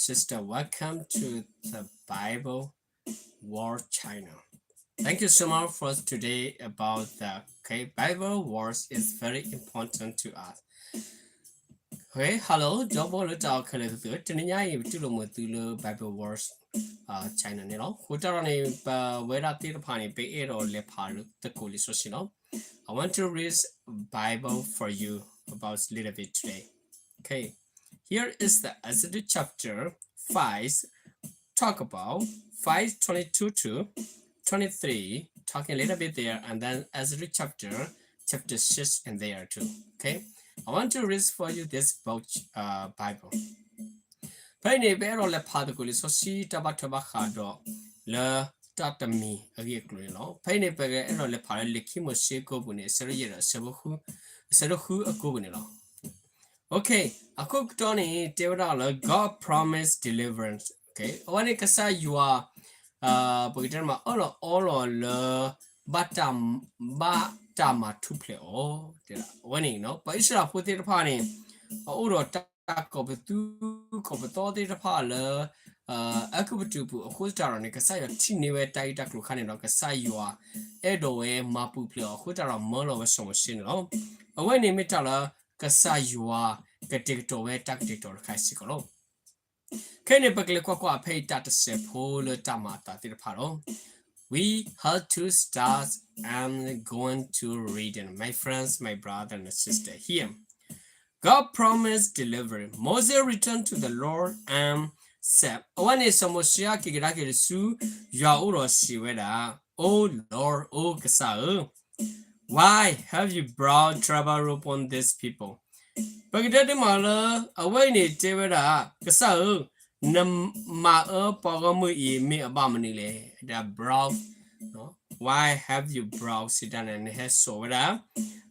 Sister, welcome to the Bible World channel. Thank you so much for today about the, okay, Bible words is very important to us. Okay, hello, ဒီပုၢ်ဝဲၢ်လၢတၢ်အဲၣ်ခဲလၢာ်သ့ၣ်ဧၢ, တနံၤညါအံၤ ပတူၢ်လိာ်မုာ်သုလၢ Bible Words channel န့ၣ်လီၤ. အဃိတၢ်ဒီးန့ၣ် ပဝဲဒၣ်သ့ၣ်တဖၣ်န့ၣ် ပအဲၣ်ဒိးလဲၤဖးသကိးလံာ်စီဆှံလီၤ. I want to read Bible for you about little bit today. Okay, here is the Exodus chapter five, talk about five twenty-two to twenty-three, talking a little bit there, and then Exodus chapter, chapter six in there too. Okay, I want to read for you this book, uh, Bible. ဖဲအံၤန့ၣ် ပအဲၣ်ဒိးလဲၤဖးသကိးလံာ်စီဆှံတၢ်ဘၣ်ထွဲဘၣ်ဃးဒီး လၢတၢ်တမံၤအဂ့ၢ်အကျိၤန့ၣ်လီၤ. ဖဲအံၤန့ၣ် ပကအဲၣ်ဒိးလဲၤဖးလၢလံာ်ခံမိၤၡ့အကိာ်ပူၤန့ၣ် အဆၢဒိၣ်ယဲၢ်ဒီး အဆၢဖိဃု, အဆၢဒိၣ်ဃုအကိာ်ပူၤန့ၣ်လီၤ. Okay, အခိၣ်ကတီၢ်န့ၣ် တဲဝဲဒၣ်လၢ God promise deliverance. Okay, အဝဲန့ၣ်ကစၢ်ယွၤ ပကတဲမး အၢၣ်လီၤအီလီၤလၢ ဘၣ်တၢ်, ဘၣ်တၢ်မၤထူၣ်ဖျဲးအီၤ, အဝဲန့ၣ် ပှၤအံၣ်စရ့လးဖိသ့ၣ်တဖၣ်န့ၣ် အအိၣ်ဒီးတၢ်ကိးပသူကိးပသီသ့ၣ်တဖၣ်လၢ အဲၤကူပတူးပူၤအဃိသတးဒီးန့ၣ် ကစၢ်ယွၤထံၣ်န့ၢ်ဝဲတၢ်ဂ့ၢ်တၢ်ကျိၤအခါန့ၣ်ဒီး ကစၢ်ယွၤအဲၣ်ဒိးဝဲမၤပူၤဖျဲးအီၤအဃိသတးဒီး မၢလီၤဝဲစီၤမိၤၡ့န့ၣ်လီၤ. အဝဲန့ၣ်မ့ၢ်တၢ်လၢ ကစၢ်ယွၤကတဲာ်ကတီၤဝဲတၢ်ကတဲာ်ကတီၤတခါစ့ၢ်ကီးလီၤ. ခဲအံၤန့ၣ် ပကလဲၤကွၢ်ကွၢ်ဖဲအံၤတၢ်တစဲးဖိလၢတၢ်မၤအသးသ့ၣ်တဖၣ်လီၤ. We have to start and going to reading. My friends, my brother and sister here. God promised delivery. Moses returned to the Lord and said, အဝဲန့ၣ် စီၤမိၤၡ့က့ၤကဒါက့ၤဆူ ယွၤအအိၣ်ဒီးစံးဝဲဒၣ်, O Lord, အိကစၢ်ဧၢ, why have you brought trouble upon this people? ပကတဲတမးလၢ အဝဲအံၤန့ၣ်တဲဝဲဒၣ်, ကစၢ်ဧၢ, နမၤအၢပှၤဂီၢ်မုၢ်အံၤမ့ၢ်အဘၣ်မနုၤလဲၣ်. ဒီး brought, why have you brought စံးတၢ်န့ၣ် နဟဲစိာ်ဝဲဒၣ်,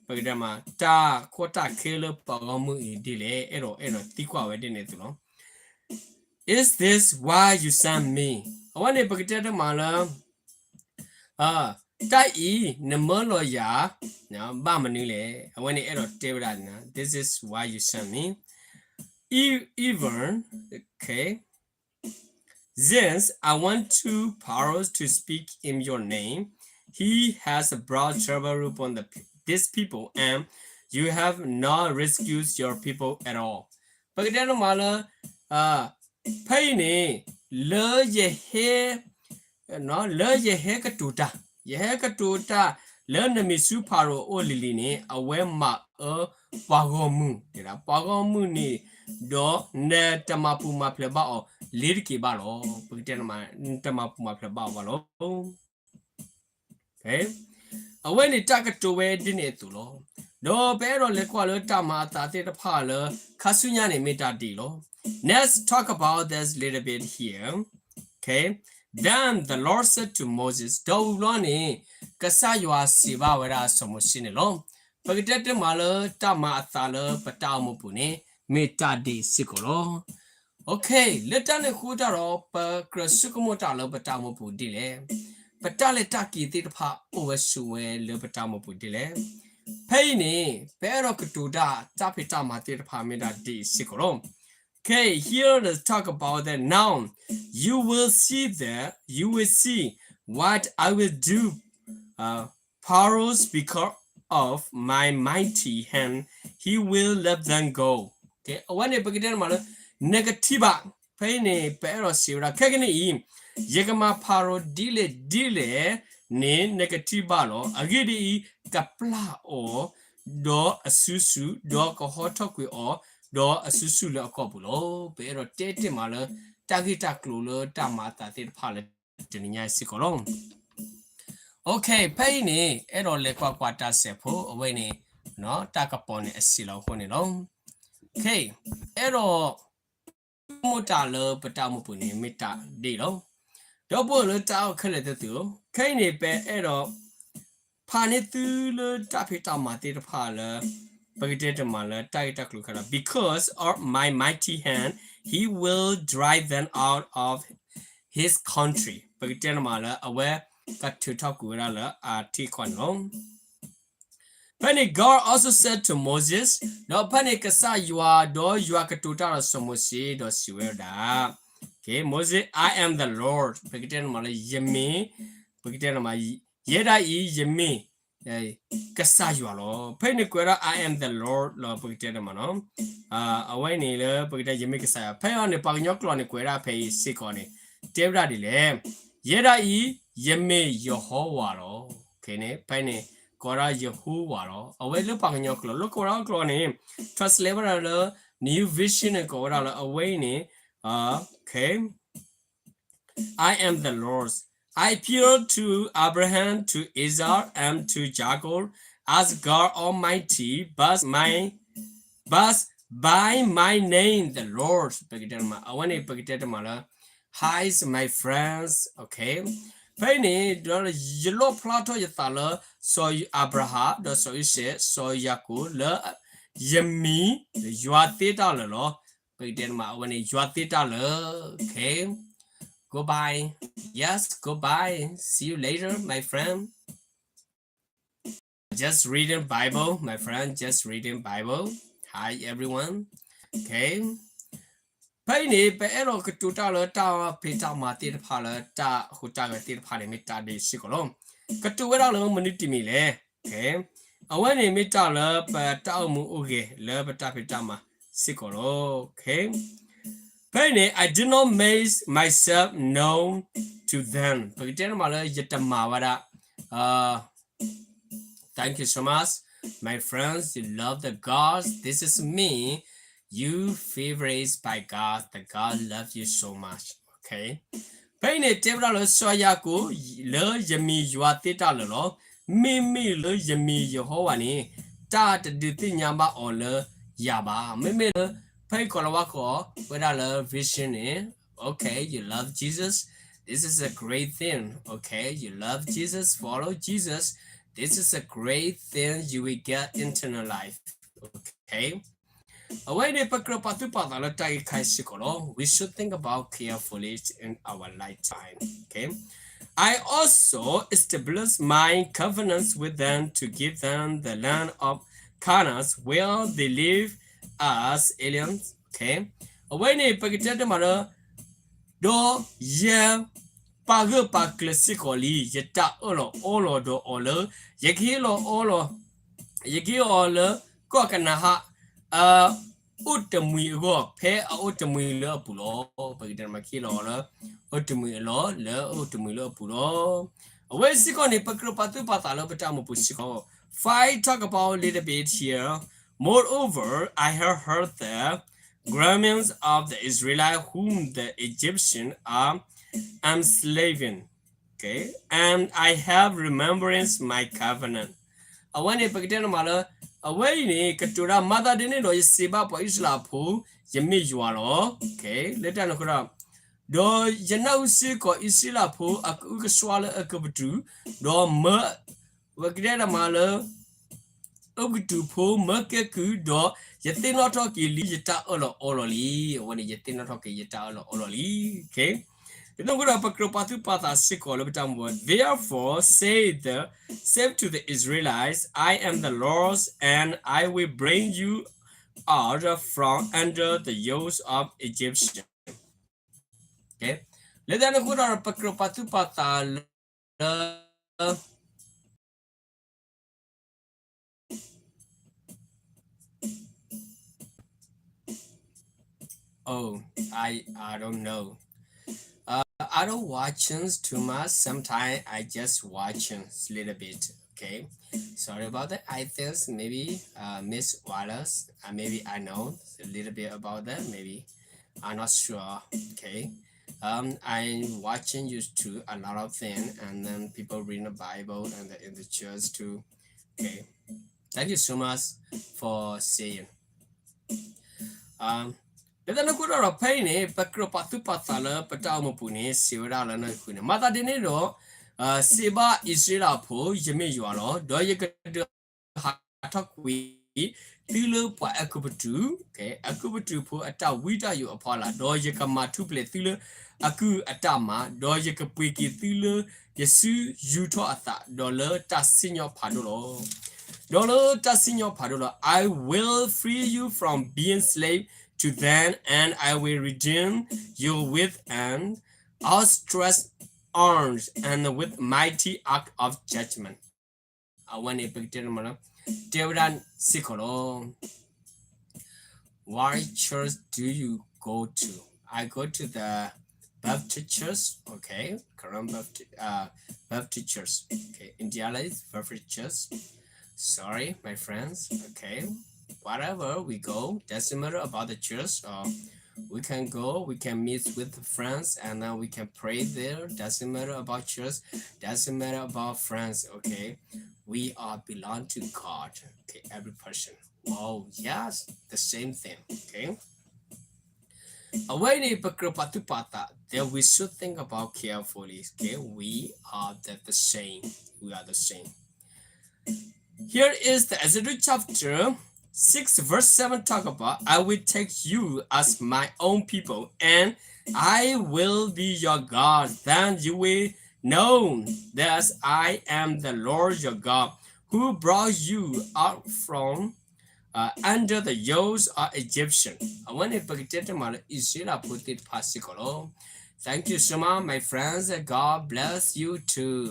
ပကတဲမး တၢ်ကီတၢ်ခဲလၢပှၤဂီၢ်မုၢ်အံၤဒ်လဲၣ်, အဲၣ်ဒိးအဲၣ်ဒိးသံကွၢ်ဝဲဒ်န့ၣ်အသိးလီၤ. Is this why you sent me? အဝဲန့ၣ် ပကတဲတမးလၢ တၢ်အံၤ နမၢလီၤယၤ ဘၣ်မနုၤလဲၣ်. အဝဲန့ၣ်အဲၣ်ဒိးတဲဝဲဒၣ်, This is why you sent me. E-, even, okay, since I went to Pharaoh to speak in your name, he has brought trouble upon the, this people, and you have not rescued your people at all. ပကတဲတမးလၢ ဖဲအံၤန့ၣ် လၢယဟဲ လၢယဟဲကတိၤတၢ်, ယဟဲကတိၤတၢ်လၢနမံၤဆူဖၤရိၤအအိၣ်လံၤလံၤန့ၣ် အဝဲမၤအၢပှၤဂီၢ်မုၢ်, ပှၤဂီၢ်မုၢ်န့ၣ် ဒီးနတမၤပူၤမၤဖျဲးဘၣ်အီၤလ့ၤတက့ၤဘၣ်လီၤ. ပကတဲ နတမၤပူၤမၤဖျဲးဘၣ်အီၤဘၣ်လီၤ. အဝဲန့ၣ်တၢ်ကတိၤဝဲဒ်န့ၣ်အသိးလီၤ. ဒီးပအဲၣ်ဒိးလဲၤကွၢ်လၢတၢ်မၤအသးသ့ၣ်တဖၣ်လၢ ခါဆူညါန့ၣ်မ့ၢ်တၢ်ဒ်အံၤလီၤ. Let's talk about this little bit here. Okay. Then the Lord said to Moses, ဒီးဝံၤဘျီန့ၣ် ကစၢ်ယွၤစံးဘၣ်ဝဲဒၣ်စီၤမိၤၡ့န့ၣ်လီၤ. ပကတဲတမးလၢတၢ်မၤအသးလၢပတၢ်အိၣ်မူပူၤန့ၣ် မ့ၢ်တၢ်ဒ်အံၤစ့ၢ်ကီးလီၤ. Okay, လၢတၢ်န့ၣ်အဃိတၢ်ဒီး ပကြၢးဆိကမိၣ်တၢ်လၢပတၢ်အိၣ်မူပူၤဒ်လဲၣ်. ပတၢ်လဲၤတၢ်က့ၤသ့ၣ်တဖၣ်အိၣ်ဝဲဆိးဝဲလၢပတၢ်အိၣ်မူပူၤဒ်လဲၣ်. ဖဲအံၤန့ၣ် ပအဲၣ်ဒိးကတိၤတၢ်တၢ်ဖံးတၢ်မၤသ့ၣ်တဖၣ်မ့ၢ်ဒၣ်ဒ်အံၤစ့ၢ်ကီးလီၤ. Okay, here let's talk about that now. You will see that, you will see what I will do, uh, Pharaoh because of my mighty hand, he will let them go. Okay, အဝဲန့ၣ် ပကတဲတမးလၢ နကထံၣ်ဘၣ်, ဖဲအံၤန့ၣ် ပအဲၣ်ဒိးစံးဝဲဒၣ် ခဲကနံၣ်အံၤ ယကမၤဖၤရိၤဒ်လဲၣ်ဒ်လဲၣ်န့ၣ် နကထံၣ်ဘၣ်လီၤ. အဂ့ၢ်ဒ်အံၤ, ကပျၢ်အီၤ ဒီးအစုဆူၣ်, ဒီးကဟီထီၣ်ကွံာ်အီၤ ဒီးအစုဆူၣ်လၢအကီၢ်ပူၤလီၤ. ပအဲၣ်ဒိးတဲတ့ၢ်မးလၢ တၢ်ဂ့ၢ်တၢ်ကျိၤလၢတၢ်မၤအသးသ့ၣ်တဖၣ်လၢတနံၤညါစ့ၢ်ကီးလီၤ. Okay, ဖဲအံၤန့ၣ် အဲၣ်ဒိးလဲၤကွၢ်ကွၢ်တၢ်စဲးဖိအဝဲန့ၣ် တၢ်ကပီၤန့ၣ်အစံးလီၤအဃိန့ၣ်လီၤ. Okay, အဲၣ်ဒိး ဆိကမိၣ်တၢ်လၢပတၢ်အိၣ်မူပူၤန့ၣ် မ့ၢ်တၢ်ဒ်အံၤလီၤ. ဒီပုၢ်ဝဲၢ်လၢတၢ်အဲၣ်ခဲလၢာ်သ့ၣ်ဧၢ, ခဲအံၤန့ၣ် ပအဲၣ်ဒိး ဖးန့ၢ်သုလၢတၢ်ဖံးတၢ်မၤသ့ၣ်တဖၣ်လၢ ပကတဲတမးလၢတၢ်ဂ့ၢ်တၢ်ကျိၤခါဒီး because of my mighty hand, he will drive them out of his country. ပကတဲတမးလၢအဝဲ ကထုးထီၣ်ကွံာ်ဝဲဒၣ်လၢအထံကီၢ်န့ၣ်လီၤ. ဖဲန့ၣ် God also said to Moses, ဒီးဖဲန့ၣ်ကစၢ်ယွၤ, ဒီးယွၤကတိၤတၢ်ဒီးစီၤမိၤၡ့ ဒီးစံးဝဲဒၣ်, Okay, Moses, I am the Lord. ပကတဲန့ၣ်မးလၢယမ့ၢ်, ပကတဲန့ၣ်မး, ယဲဒၣ်အံၤ ယမ့ၢ် ကစၢ်ယွၤလီၤ. ဖဲအံၤန့ၣ်ကွဲးဒၣ် I am the Lord လီၤ ပကတဲန့ၣ်မးနီၤ. အဝဲအံၤန့ၣ်လၢပကတဲယမ့ၢ်ကစၢ်ယွၤ, ဖဲအံၤန့ၣ် ပှၤကညီကျိာ်န့ၣ်ကွဲးဒၣ်ဖဲအံၤစ့ၢ်ကီးန့ၣ်, တဲဝဲဒၣ်ဒ်လဲၣ်, ယဲဒၣ်အံၤ ယမ့ၢ်ယဟိဝၤလီၤ. Okay, န့ၣ် ဖဲအံၤန့ၣ် ကိးဒၣ်ယဟိဝၤလီၤ. အဝဲလၢပှၤကညီကျိာ်, လၢကိးဒၣ်ကျိာ်န့ၣ် translate ဝဲဒၣ်လၢ New Vision န့ၣ် ကိးဝဲဒၣ်လၢအဝဲအံၤန့ၣ်, Okay, I am the Lord. I appeared to Abraham, to Isaac, and to Jacob as God Almighty, but my, but by my name, the Lord. ပကတဲမး, အဝဲန့ၣ် ပကတဲတမးလၢ Hi, my friends. Okay. ဖဲအံၤန့ၣ် ဒီးယလီၣ်ဖျါထီၣ်ယသးလၢ စီၤအၤဘြၤဟၣ် ဒီးစီၤအံၣ်စၡဲး စီၤယၤကိာ် လၢယမံၤ ယွၤသ့တၢ်လၢာ်လီၤ. ပကတဲတမး အဝဲန့ၣ် ယွၤသ့တၢ်လၢာ်. Okay. Goodbye. Yes, goodbye. See you later, my friend. Just reading Bible, my friend. Just reading Bible. Hi, everyone. Okay. ဖဲအံၤန့ၣ် ပအဲၣ်ဒိးကတိၤတၢ်လၢတၢ်ဖံးတၢ်မၤသ့ၣ်တဖၣ်လၢတၢ်ဟူးတၢ်ဂဲၤသ့ၣ်တဖၣ်န့ၣ် မ့ၢ်တၢ်ဒ်စ့ၢ်ကီးလီၤ. ကတိၤဝဲဒၣ်လၢမနုၤတမံၤလဲၣ်. Okay. အဝဲန့ၣ်မ့ၢ်တၢ်လၢပတၢ်အိၣ်မူအိၣ်ဂဲၤလၢပတၢ်ဖံးတၢ်မၤစ့ၢ်ကီးလီၤ. Okay. ဖဲအံၤန့ၣ် I did not make myself known to them. ပကတဲန့ၣ်မးလၢယတမၤဝဲဒၣ် Thank you so much. My friends, you love the God. This is me. You favorites by God. The God love you so much. Okay. ဖဲအံၤန့ၣ် တဲဝဲဒၣ်လၢစီၤယၤကိာ် လၢယမံၤယွၤသ့တၢ်လၢာ်လီၤ. မ့မ့ၢ်လၢယမံၤယဟိဝၤန့ၣ် တၢ်တဒုးသ့ၣ်ညါဘၣ်အီၤလၢယၤဘၣ်. မ့မ့ၢ်လၢ ဖဲအံၤကိးလီၤဝဲကိးဝဲဒၣ်လၢ vision န့ၣ် Okay, you love Jesus. This is a great thing. Okay, you love Jesus, follow Jesus. This is a great thing. You will get eternal life. Okay. အဝဲအံၤန့ၣ် ပကြၢးပာ်သူၣ်ပာ်သးလၢတၢ်ဂ့ၢ်ခဲအံၤစ့ၢ်ကီးလီၤ. We should think about carefully in our lifetime. Okay. I also established my covenants with them to give them the land of Canaan where they live as aliens. Okay. အဝဲအံၤန့ၣ် ပကတဲတမးလၢ ဒီးယ ပာ်ဂၢၢ်ပာ်ကျၢၤစ့ၢ်ကီးလံ ယတၢ်အၢၣ်လီၤအီလီၤဒီးအီၤလၢ ယကဟ့ၣ်လီၤအီလီၤ ယကဟ့ၣ်အီၤလၢ ကီၢ်ကနၤဧၣ် အအိၣ်တမှံၤအဂီၢ် ဖဲအအိၣ်တမှံၤလၢအပူၤလီၤ. ပကတဲတမး ကဟ့ၣ်လီၤအီၤလၢ အိၣ်တမှံၤအလီၢ် လၢအအိၣ်တမှံၤလၢအပူၤလီၤ. အဝဲစ့ၢ်ကီးန့ၣ် ပကြၢးပာ်သူၣ်ပာ်သးလၢပတၢ်အိၣ်မူပူၤစ့ၢ်ကီး If I talk about a little bit here, moreover, I have heard the groanings of the Israelites whom the Egyptians are enslaving. Okay, and I have remembrance my covenant. အဝဲန့ၣ် ပကတဲန့ၣ်မးလၢ အဝဲအံၤန့ၣ် ကတိၤတၢ် မၤသးဒ်န့ၣ်ဒီး ယစံးဘၣ်ပှၤအံၣ်စရ့လးဖိ ယမ့ၢ်ယွၤလီၤ. Okay, လၢတၢ်န့ၣ်အဃိဒီး ဒီးယနၢ်ဟူစ့ၢ်ကီးအံၣ်စရ့လးဖိအကအုကစွါလၢအကပတုာ်, ဒီးမၢ ပကတဲတၢ်မၤလၢ အကပတုာ်ဖိမၢကဲကုၢ်, ဒီးယသ့ၣ်နီၣ်ထီၣ်က့ၤလံယတၢ်အၢၣ်လီၤအီလီၤလံ. အဝဲန့ၣ် ယသ့ၣ်နီၣ်ထီၣ်က့ၤယတၢ်အၢၣ်လီၤအီလီၤလံ. Okay. ဒ်သိးအဃိဒီးပကြၢးပာ်သူၣ်ပာ်သးစ့ၢ်ကီးလၢပတၢ်အိၣ်မူပူၤ, Therefore say the, say to the Israelites, I am the Lord, and I will bring you out from under the yoke of Egyptian. Okay. လၢတၢ်န့ၣ်အဃိဒီးပကြၢးပာ်သူၣ်ပာ်သးလၢ Oh, I I don't know. Uh, I don't watching too much. Sometimes I just watching a little bit. Okay, sorry about that. I think maybe uh, Miss Wallace. Uh, maybe I know a little bit about that. Maybe I'm not sure. Okay. Um, I'm watching YouTube a lot of things, and then people reading the Bible and the, in the church too. Okay. Thank you so much for seeing. Um, လၢတၢ်န့ၣ်အဃိဒီးဖဲအံၤန့ၣ် ပကြၢးပာ်သူၣ်ပာ်သးလၢပတၢ်အိၣ်မူပူၤန့ၣ် စံးဝဲဒၣ်လၢနီၢ်ဃုာ်န့ၣ် မၤသးဒ်န့ၣ်ဒီး စံးဘၣ်အံၣ်စရ့လးဖိ ယမ့ၢ်ယွၤလီၤ. ဒီးယကဒုးဟးထီၣ်ကွံာ် သုလၢပှၤအဲၤကူပတူး, အဲၤကူပတူးဖိအတၢ်ဝံတၢ်ယိးအဖီလာ်, ဒီးယကမၤထူၣ်ဖျဲးသုလၢအကုၢ်အတၢ်မၤ, ဒီးယကပှ့ၤက့ၤသုလၢယစုယူၤထီၣ်အသး, ဒီးလၢတၢ်စံၣ်ညီၣ်ဖးဒိၣ်လီၤ. ဒီးလၢတၢ်စံၣ်ညီၣ်ဖးဒိၣ်လီၤ, I will free you from being slave to them, and I will redeem you with an outstretched arms and with mighty act of judgment. အဝဲန့ၣ် ပကတဲတမးလၢ တဲဝဲဒၣ်စ့ၢ်ကီးလီၤ. What church do you go to? I go to the Baptist church, okay, Karen Baptist, uh, Baptist church, okay, Indianapolis Baptist church. Sorry, my friends, okay. Whatever we go, doesn't matter about the church, or we can go, we can meet with friends, and then we can pray there. Doesn't matter about church, doesn't matter about friends, okay. We are belong to God, okay, every person. Wow, yes, the same thing, okay. အဝဲန့ၣ် ပကြၢးပာ်သူၣ်ပာ်သး that we should think about carefully, okay. We are the, the same. We are the same. Here is the Exodus chapter six, verse seven talk about, I will take you as my own people, and I will be your God. Then you will know that I am the Lord your God, who brought you out from uh, under the yoke of Egyptian. အဝဲန့ၣ် ပကတဲတမးလၢ အံၣ်စရ့လးဖိသ့ၣ်တဖၣ်စ့ၢ်ကီးလီၤ. Thank you so much, my friends. God bless you too.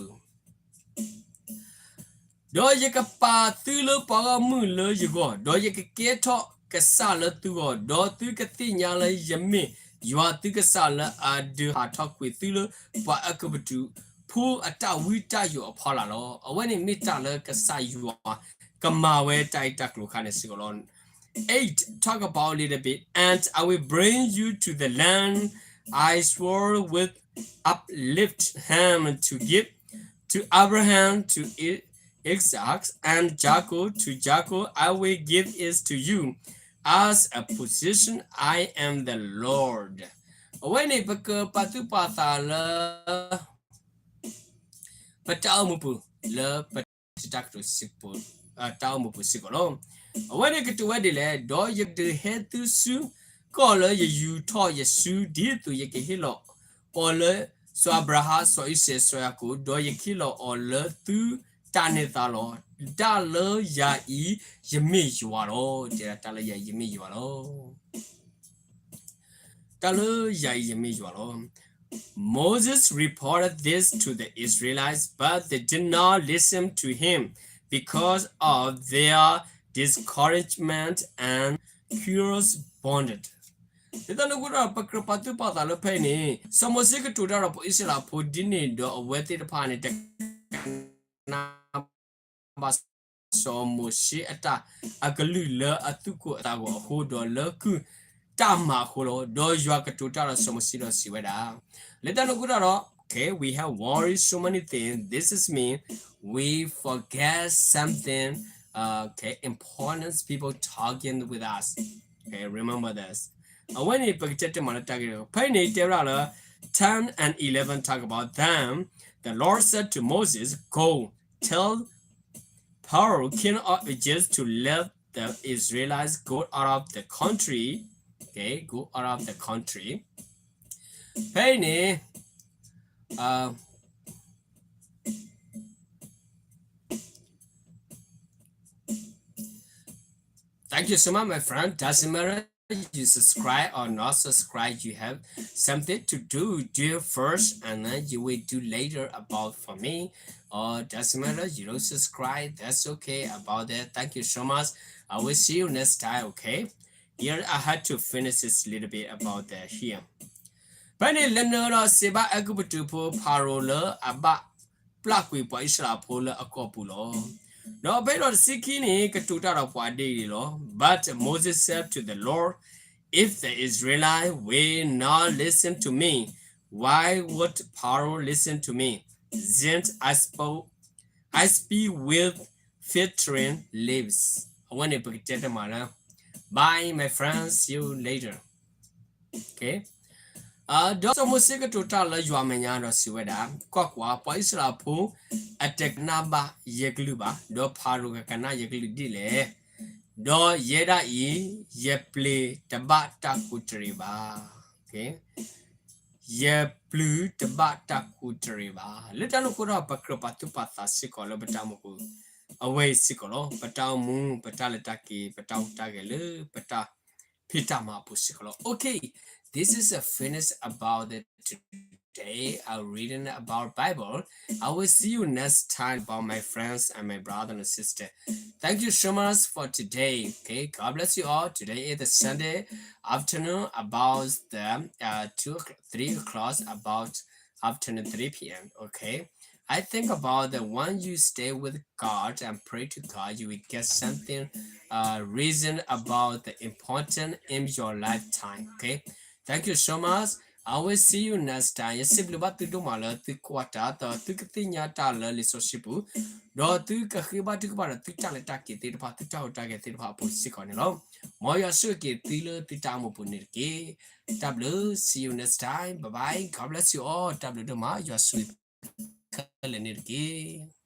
ဒီးယကပာ်သုလၢပှၤဂီၢ်မုၢ်လၢယဂီၢ်, ဒီးယကကဲထီၣ်ကစၢ်လၢသုဂီၢ်, ဒီးသုကသ့ၣ်ညါလၢယမ့ၢ်ယွၤသုကစၢ်လၢ အဒုးဟးထီၣ်ကွံာ်သုလၢပှၤအကပတူးဖိအတၢ်ဝံတၢ်ယိးအဖီလာ်လီၤ. အဝဲန့ၣ်မ့ၢ်တၢ်လၢကစၢ်ယွၤကမၤဝဲတၢ်အံၤတၢ်ကျိၤခါန့ၣ်စ့ၢ်ကီးလီၤ. Eight, talk about a little bit, and I will bring you to the land I swore with uplift hand to give to Abraham, to I- Isaac, and Jacob, to Jacob, I will give it to you as a possession. I am the Lord. အဝဲန့ၣ် ပကပာ်သူၣ်ပာ်သးလၢ ပတၢ်အိၣ်မူပူၤ လၢပတၢ်ကတိၤစ့ၢ်ကီး တၢ်အိၣ်မူပူၤစ့ၢ်ကီးလီၤ. အဝဲန့ၣ်ကတိၤဝဲဒ်လဲၣ်, ဒီးယကဒုးဟဲသုစုကီၢ်လၢယယူးထီၣ်ယစု ဒ်သိးယကဟ့ၣ်လီၤအီၤလၢ စီၤအၤဘြၤဟၣ်, စီၤအံၤစဲး, စီၤယၤကိာ်, ဒီးယကဟ့ၣ်လီၤအီၤလၢသုတၢ်န့ၢ်သါလီၤ. တၢ်လၢယၤအံၤ ယမ့ၢ်ယွၤလီၤ. တဲဒၣ် တၢ်လၢယၤအံၤ ယမ့ၢ်ယွၤလီၤ. တၢ်လၢယၤအံၤ ယမ့ၢ်ယွၤလီၤ. Moses reported this to the Israelites, but they did not listen to him because of their discouragement and curious bonded. ဒ်သိးန့ၣ်အဃိဒီး ပကြၢးပာ်သူၣ်ပာ်သးလၢဖဲအံၤန့ၣ် စီၤမိၤၡ့ကတိၤတၢ်ဒီးပှၤအံၣ်စရ့လးဖိဒ်န့ၣ်ဒီး အဝဲသ့ၣ်တဖၣ်န့ၣ် တကနၣ်ဘၣ် စီၤမိၤၡ့အတၢ်အကလုၢ်လၢအသူၣ်ကိၢ်အသးဂီၤအဃိ ဒီးလၢကုၢ်တၢ်မၤအဃိလီၤ. ဒီးယွၤကတိၤတၢ်ဒီးစီၤမိၤၡ့ဒီးစံးဝဲဒၣ်, လၢတၢ်န့ၣ်အဃိတၢ်ဒီး okay, we have worried so many things. This is mean we forget something, uh, okay, important people talking with us. Okay, remember this. အဝဲန့ၣ် ပကတဲတမးလၢတၢ်ဂ့ၢ်တခါ ဖဲအံၤန့ၣ် တဲဝဲဒၣ်လၢ ten and eleven talk about them. The Lord said to Moses, Go, tell Pharaoh, king of Egypt, to let the Israelites go out of the country. Okay, go out of the country. ဖဲအံၤန့ၣ် uh, Thank you so much, my friend. Doesn't matter you subscribe or not subscribe, you have something to do. Do it first, and then you will do later about for me. Or doesn't matter you don't subscribe, that's okay about that. Thank you so much. I will see you next time, okay? Here I had to finish this little bit about that here. ဖဲန့ၣ် လဲၤနုာ်ဒီးစံးဘၣ်အဲၤကူပတူးဖိဖၤရိၤလၢအဘၣ်ပျၢ်ကွံာ်ပှၤအံၣ်စရ့လးဖိလၢအကီၢ်ပူၤလီၤ. ဒီးဖဲဒီးတဆံခံန့ၣ် ကတိၤတၢ်ဒီးပှၤဒ်အံၤလီၤ. But Moses said to the Lord, If the Israelites will not listen to me, why would Pharaoh listen to me? Since I spoke, I speak with filtering lips. အဝဲန့ၣ် ပကတဲတမးလၢ Bye, my friends. See you later. Okay. ဒီးစီၤမိၤၡ့ကတိၤတၢ်လၢယွၤမဲာ်ညါဒီးစံးဝဲဒၣ်, ကွၢ်ကွၢ်, ပှၤအံၣ်စရ့လးဖိအတကနၣ်ဘၣ်ယကလုၢ်ဘၣ်, ဒီးဖၤရိၤကကနၣ်ယကလုၢ်ဒ်လဲၣ်. ဒီးယဲဒၣ်အံၤ ယပျ့ၤတဘၣ်တၢ်ကူးတရံးဘၣ်. Okay. ယပျ့ၤတဘၣ်တၢ်ကူးတရံးဘၣ်. လၢတၢ်န့ၣ်အဃိဒီး ပကြၢးပာ်သူၣ်ပာ်သးစ့ၢ်ကီးလၢပတၢ်အိၣ်မူပူၤ. အဝဲအံၤစ့ၢ်ကီးလီၤ. ပတၢ်အိၣ်မူ, ပတၢ်လဲၤတၢ်က့ၤ, ပတၢ်ဟူးတၢ်ဂဲၤလၢပတၢ်ဖံးတၢ်မၤအပူၤစ့ၢ်ကီးလီၤ. Okay, this is a finish about the today our reading about Bible. I will see you next time about my friends and my brother and sister. Thank you so much for today. Okay, God bless you all. Today is the Sunday afternoon about the uh, two o'clock, three o'clock about afternoon three p.m. Okay, I think about the when you stay with God and pray to God, you will get something uh, reason about the important in your lifetime. Okay, thank you so much. I will see you next time. ယစံးဘျုးဘၣ်သုဒိၣ်မးလၢသုကွၢ်တၢ်ဒီးသုကသ့ၣ်ညါတၢ်လၢလံာ်စီဆှံပူၤ, ဒီးသုကဃ့ဘါထုကဖၣ်ဒီးသုတၢ်လဲၤတၢ်က့ၤသ့ၣ်တဖၣ်, သုတၢ်ဟူးတၢ်ဂဲၤသ့ၣ်တဖၣ်အပူၤစ့ၢ်ကီးန့ၣ်လီၤ. မ်ယွၤဆိၣ်ဂ့ၤသုလၢသုတၢ်အိၣ်မူပူၤန့ၣ်တက့ၢ်. တၢ်ဘျုး, see you next time. Bye bye. God bless you all. တၢ်ဘျုးဒိၣ်မး, ယွၤဆိၣ်ဂ့ၤခဲလၢာ်န့ၣ်တက့ၢ်.